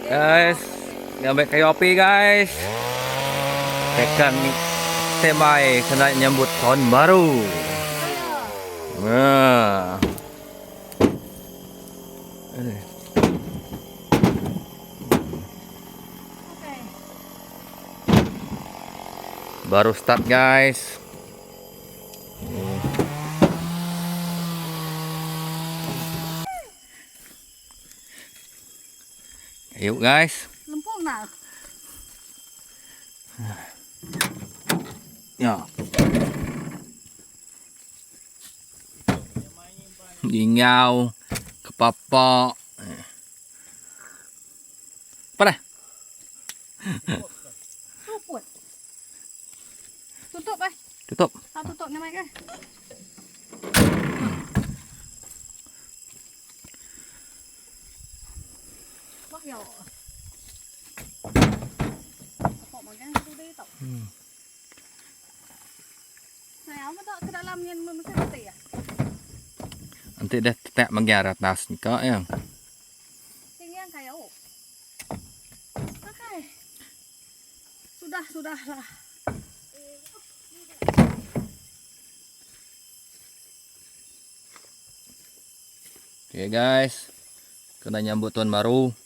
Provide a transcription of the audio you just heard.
Guys, ngambil kayu api guys. Tekan standby kena nyambut tahun baru. Nah. Ini. Baru start guys. Yuk guys. Lempung nak. Ya. Ingau kepapak. Apa dah? Seruput. Tutup eh. Tutup. Tak tutup ni mai ke? Wah ya. Apa makan tu dia tak. Saya apa tak ke dalam ni mesti mati ya. Nanti dah tetek bagian atas ni kak ya. Tinggi yang kaya. Okey. Sudah, sudah lah. Okay guys. Kena nyambut tahun baru.